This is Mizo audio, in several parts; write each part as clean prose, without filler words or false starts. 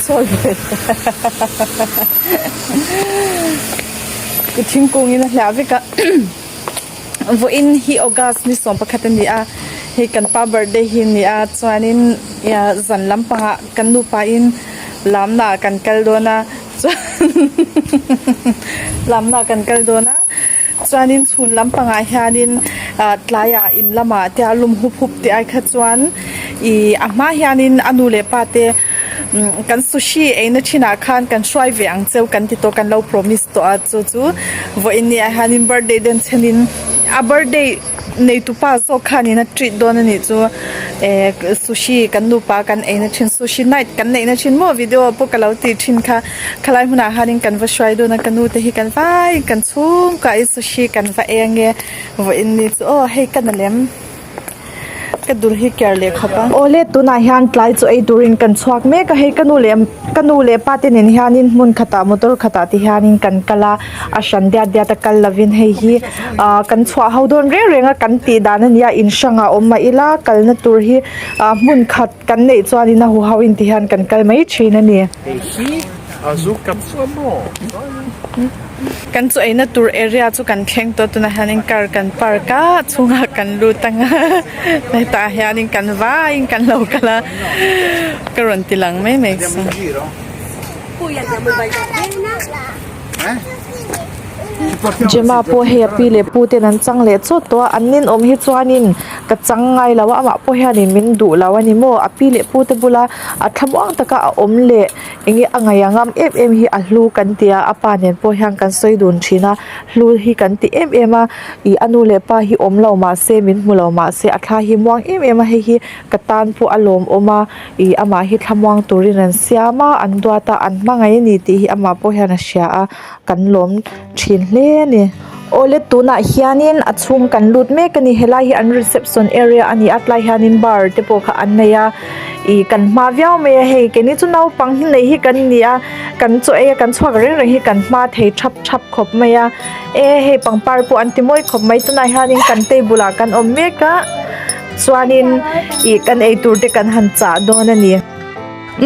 sawi ve ta thingkung in a hliah vek a vawiin hi August ni 11 a ni a hei kan pa birthday hi a ni a chuanin zan lampangah kan nupa in lamna ah kan kal dawn a chuan lamna ah kan kal dawn a chuanin chhun lampangah hianin ah tlaiah in lamah te a lum hup hup te ai kha chuan ih a hma hianin a nu leh pa te kan sushi eina thinah khan kan hruai ve ang cheu kan ti tawh kan lo promise tawh a chu chu vawiin ni ah hianin birthday den chhenin a birthday Neitu pa zawk khanin a treat dawn a nih chu eh sushi kan nupa kan eina thin sushi night kan neihna thin maw video pawh ka lo tih thin kha khalai hmunah hianin kan va hruai dawn a ka nu te hi kan vai kan chhungkua in sushi kan va ei ange vawiin ni chu aw hei ka na lem ka dul hi ker leh khawp a. Awle tunah hian tlai chu ei turin kan chhuak mek a hei ka nu leh ka nu leh pa te nen hianin hmun khatah motor khatah te hianin kan kal a a hran diat diat a kal lovin hei hi. ah kan chhuah ho dawn reng reng a kan tih dan a nia in hrangah awm mah ila kalna tur hi ah hmun khat kan neih chuanin a huho in ti hian kan kal mai thin a ni. Kan chu eina tur area chu kan thleng tawh tunah hianin car kan park a chhungah kan lut ang a hetah hianin kan vaiin kan lo kal a ka rawn ti lang mai mai chu. Gemma pawh hei a pi leh pu ten an chang leh chawt tawh a an ninawm hi chuanin ka chang ngai lo a amah pawh hianin min duh lo a ni maw a pi leh pu te bula a thlamuang taka a awm leh eng nge a ngaih a ngam em em hi a hlu kan ti a a pa nen pawh hian kan sawi dun thin a hlu hi kan ti em em a ih a nu leh pa hi awm lo mahse min hmu lo mahse a thla hi muang em em a hei hi ka tan pawh a lawmawm a. Ih amah hi thlamuang turin an siam a an duat a an hmangaih a ni tih hi amah pawh hian a hria a kan lawm thin hle a ni. Awle tunah hianin a chhung kan lut mek a ni helai hi an reception area a ni a tlai hianin bar te pawh kha an nei a ih kan hma viau mai a hei keini chu naupang hi nei hi kan ni a kan chaw ei a kan chhuak reng reng hi kan hma thei thap thap khawp mai a e hei pangpar pawh an ti mawi khawp mai tunah hianin kan table ah kan awm mek a. Chuanin ih kan ei tur te kan han chah dawn a ni.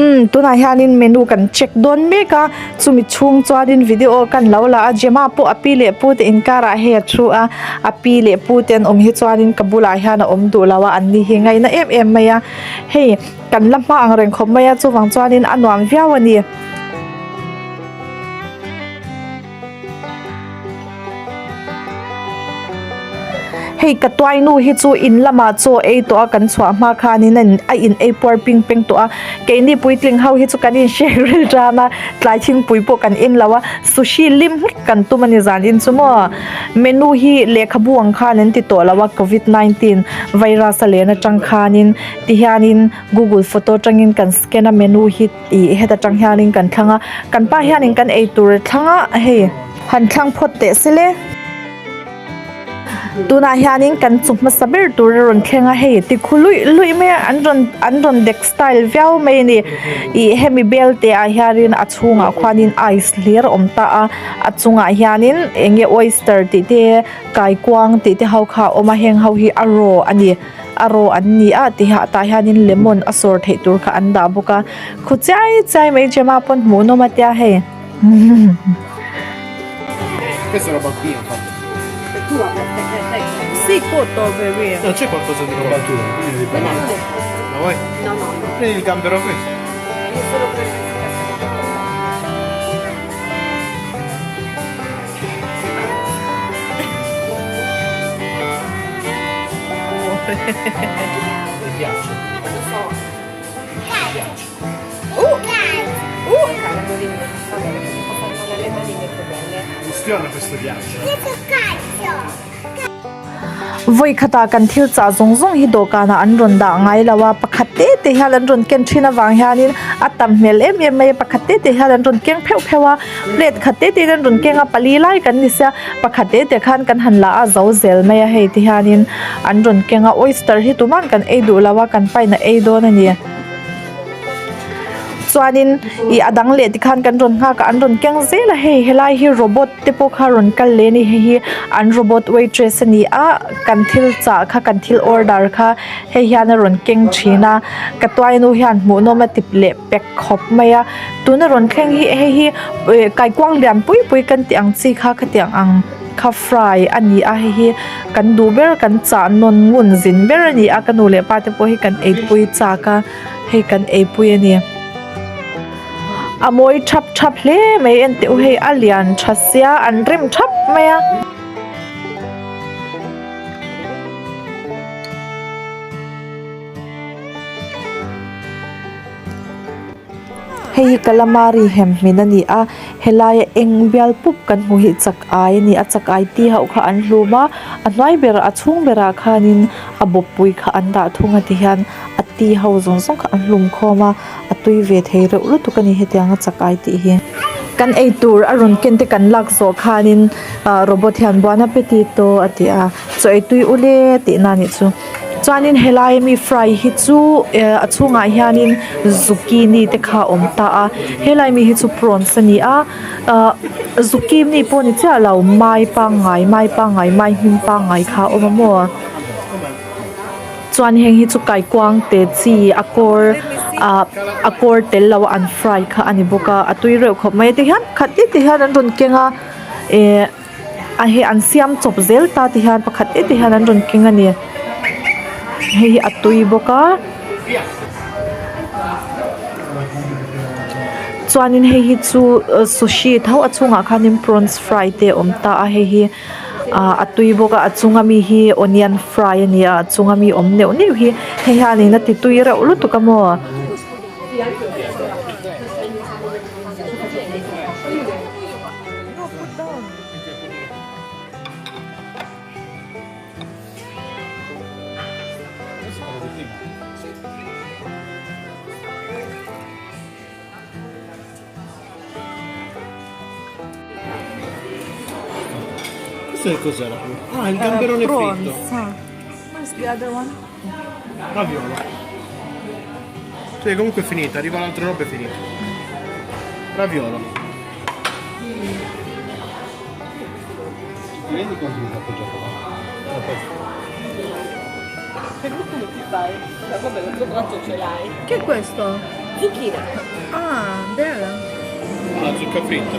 Umm tunah hianin menu kan check dawn mek a chumi chhung chuanin video kan lo la a Gemma pawh a pi leh pu te inkarah hei a thu a a pi leh pu te an awm hi chuanin ka bulah hian a awm duh lo a an ni hi ngaihna em em mai a hei kan la hma ang reng khawp mai a chuvang chuanin a nuam viau a ni. Hei ka tuai nu hi chu in lamah chaw ei tawh a kan chhuah hma khanin a in a in ei puar ping peng tawh a keini puitling ho hi chu kan in hrek ril tan a tlai thingpui pawh kan in lo a sushi lim hlek kan tum a ni zan in chu maw menu hi lehkhabu ang khan an ti tawh lo a covid 19 virus a len atang khanin ti hianin google photo atangin kan scan a menu hi. Ih heta tang hianin kan thlang a kan pa hianin kan ei tur thlang a hei han thlang phawt teh se le tunah hianin kan chu hmasa ber tur a rawn thleng a hei ti khu luih luih mai a an rawn an rawn dek style viau mai a ni ih hemi bel te ah hianin a chhungah khuanin ice hlir a awm ta a a chungah hianin eng nge oyster tih te kaikuang tih te ho kha a awm a heng ho hi a raw a ni. A raw an ni a tihah tah hianin lemon a sawr theih tur kha an dah bawk a khu chiai chiai mai Gemma pawn hmuh nawm a tia hei. Vawi khatah kan thil chah zawng zawng hi dawhkanah an rawn dah ngai lo a, pakhat te te hian an rawn ken thin avang hianin a tam hmel em em mai a, pakhat te te hian an rawn keng pheuh pheuh a, plate khat te te in an rawn keng a, pali lai kan ni sia, pakhat te te khan kan han la a zo zel mai a hei ti hianin an rawn keng a, oyster hi tuman kan ei duh lo a, kan pain a ei dawn a ni. Chuanin ih a dang leh tikhan kan rawn nghak a an rawn keng zel a hei helai hi robot te pawh kha rawn kal leh a ni hei hi an robot waitress a ni a kan thil chah kha kan thil order kha hei hian a rawn keng thin a ka tuai nu hian hmuhnawm a ti leh pek khawp mai a tuna rawn thleng hi hei hi ih kaikuang lian pui pui kan tih ang chi kha khatiang ang kha fry a ni a hei hi kan duh ber kan chah nawn ngun zin ber a ni a ka nu leh pa te pawh hi kan eipui chak a. Hei kan eipui a ni. A mawi thap thap hle mai enteh u hei a lian tha sia an rem thap mai a. Hei hi calamari hem hmin a ni a helaia eng bial pup kan hmuh hi chak ai a ni a chak ai ti hauh kha an hlum a a hnuai berah a chhung berah khanin a bawppui kha an dah thung a tihian a ti ho zawng zawng kha an hlum khawm a a tui ve thei reuh lutuk a ni hetiang a chak ai tih hi. Kan ei tur a rawn ken te kan lak zawh khanin ah robot hian buan a pe ti tawh a ti a chaw ei tui ule tih na nih chu chuanin helai ami fry hi chu eh a chhungah hianin zucchini te kha a awm ta a helai mi hi chu prawns a ni a ah zucchini pawh ni chiah lo mai pangngai mai pangngai mai hming pangngai kha a awm a maw. Chuan heng hi chu kaikuang te chi a kawr ah a kawr tel lo a an fry kha a ni bawk a a tui reuh khawp mai a tihian khat te te hian an rawn keng a eh a hei an siam chawp zel ta ti hian pakhat te te hian an rawn keng a ni hei hi a tui bawk a chuanin hei hi chu sushi tho a chhungah khanin prawns fry te a awm ta a hei hi. Ah a tui bawk a a chunga mi hi onion fry a ni a a chunga mi awm neuh neuh hi hei hianin a ti tui reuh lutuk a maw. Questo che cos'era? Ah, il gamberone fritto. Where's the other one? Raviolo. Sì, comunque è finita, arriva l'altra roba e è finita. Raviolo. Ti rendi conto che ti appoggiato là? Per come ti fai? Vabbè, l'altro braccio ce l'hai. Che è questo? Zucchina. Ah, bella. La zucca fritta.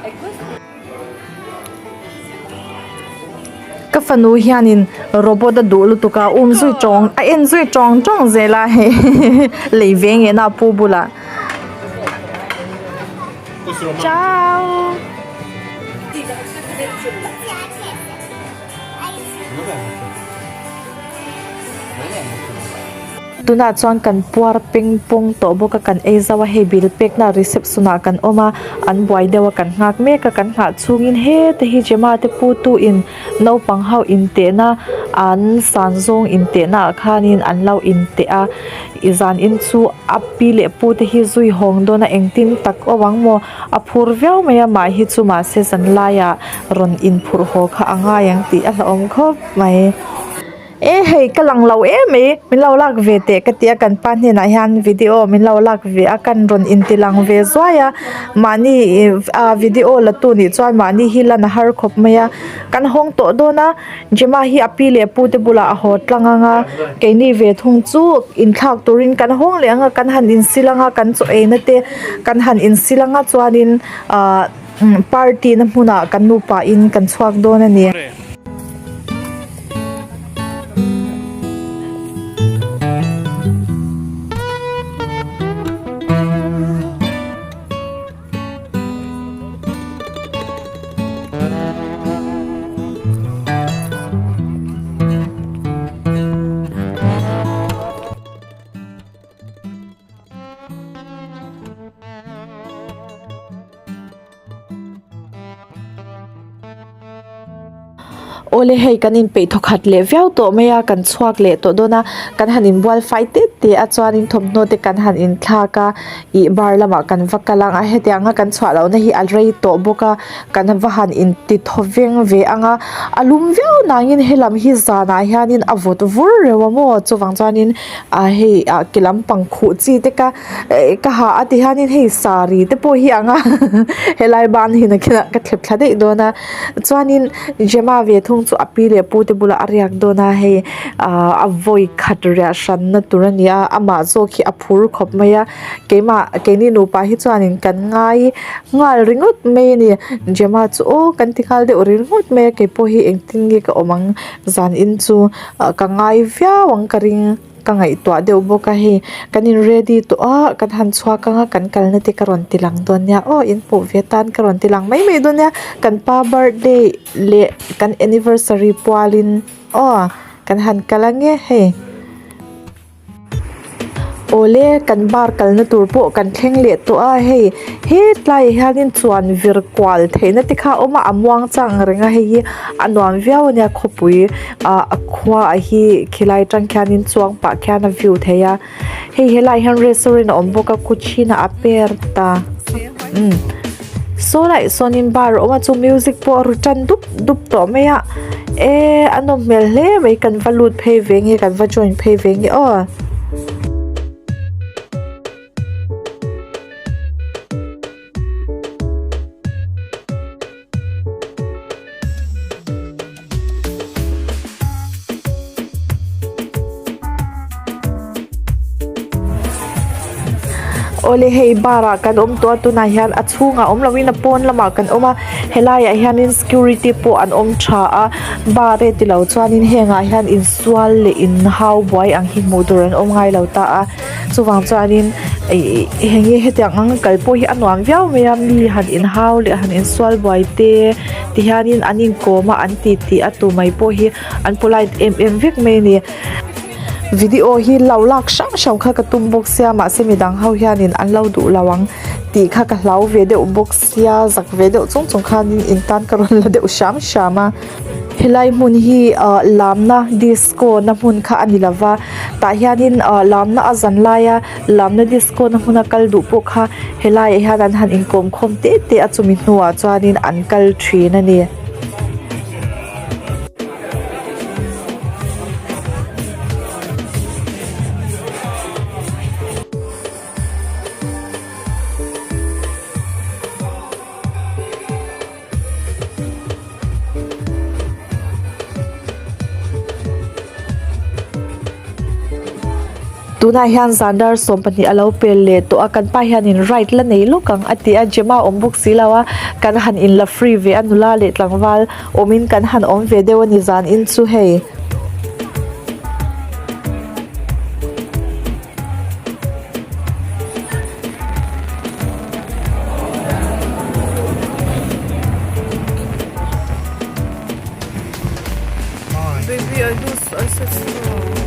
E questo? Ka fanu hianin robot a duh lutuk a um zui tawng a en zui tawng tawng zel a hei lei ve nge na pu bulah. Ciao. Tunah chuan kan puar peng pawng tawh bawk a kan ei zauh a hei bill pek na reception ah kan awm a an buai deuh a kan nghak mek a kan nghah chhungin heta hi Gemma te pu tu in naupang ho intehna an san zawng intehna ah khanin an lo inteh a ih zan in chu a pi leh pu te hi zui hawng dawn a engtin tak awm ang maw a phur viau mai a mah hi chu mahse zan laiah rawn inphurh haw kha a ngai ang tih a hlauhawm khawp mai. E hei ka lang lo em mai min lo lak ve teh ka ti a kan pa hnenah hian video min lo lak ve a kan rawn inti lang ve zuai a mahni ah video la tu nih chuan mahni hi lan a har khawp mai a kan hawng tawh dawn a Gemma hi a pi leh pu te bulah a haw tlang ang a keini ve thung chu inthlak turin kan hawng leh ang a kan han insil ang a kan chaw eina te kan han insil ang a chuanin ah party na hmunah kan nupa in kan chhuak dawn a ni. Awle hei kan inpeih thawkhat leh viau tawh mai a, kan chhuak leh tawh dawn a, kan han inbual fai tet teh a chuanin thawmhnaw te kan han inthlak a, ih bar lamah kan va kal ang a, hetiang a kan chhuah lohna hi a rei tawh bawk a, kan va han inti thaw veng ve ang a, a lum viau nangin helam hi zanah hianin a vawt vur reuh a maw chuvang chuanin ah hei ah ke lampang khuh chi te kha eh ka ha a ti hianin hei saree te pawh hi ang a helai ban hi nakinah ka thlep thla daih dawn a chuanin Gemma ve thung chu a pi leh pu te bulah a riak dawn a hei ah a vawi khat riah hranna tur a ni a amah zawk hi a phur khawp mai a keimah keini nupa hi chuanin kan ngai nghal ringawt mai a ni Gemma chu aw kan ti nghal deuh ringawt mai a keipawh hi engtin nge ka awm ang zan in chu ah ka ngai viau ang ka ring. Ka ngaihtuah deuh bawk a hei kan in ready tawh a kan han chhuak ang a kan kalna te ka rawn ti lang dawn nia aw in hmuh ve tan ka rawn ti lang mai mai dawn nia kan pa birthday leh kan anniversary pualin aw kan han kal ange hei awle kan bar kalna tur pawh kan thleng leh tawh a hei hetlaiah hianin chuan vir kual theihna te kha a awm a a muang chang reng a hei hi a nuam viau a nia khawpui. ah a khua ah hi khilai atang khianin chuang pah khian a view thei a hei helaiah hian restaurant a awm bawk a cucina aperta umm saw laiah sawnin bar a awm a chu music pawh a ri tan dup dup tawh mai a eee a nawm hmel hle mai kan va lut phei ve nge kan va join phei ve nge aw. Awle hei bar ah kan awm tawh a tunah hian a chhungah awm loin a pawn lamah kan awm a helaiah hianin security pawh an awm tha a bar e tilo chuanin hengah hian insual leh inhau buai ang hi hmuh tur an awm ngai lo ta a chuvang chuanin ih heng hi hetiang ang kal pawh hi a nuam viau mai a mi han inhau leh han insual buai te ti hianin an inkawm a an ti tih a tu mai pawh hi an polite em em vek mai a ni video hi lo lak hrang hrang kha ka tum bawk sia mahse midang ho hianin an lo duh lo ang tih kha ka hlau ve deuh bawk sia zak ve deuh chung chung khanin in tan ka rawn la deuh hram hram a. Helai hmun hi ah lamna disco na hmun kha a ni lova tah hianin ah lamna a zan laia lamna disco na hmuna kal duh pawh kha helaiah hian an han inkawm khawm te te a chumi hnuah chuanin an kal thin a ni. Tunah hian zan dar 12 a lo pel leh tawh a kan pa hianin ride la nei lawk ang a ti a Gemma awm bawk si lo a kan han in la free ve a nula leh tlangval awmin kan han awm ve deuh a ni zan in chu hei. Baby, I do I said stop.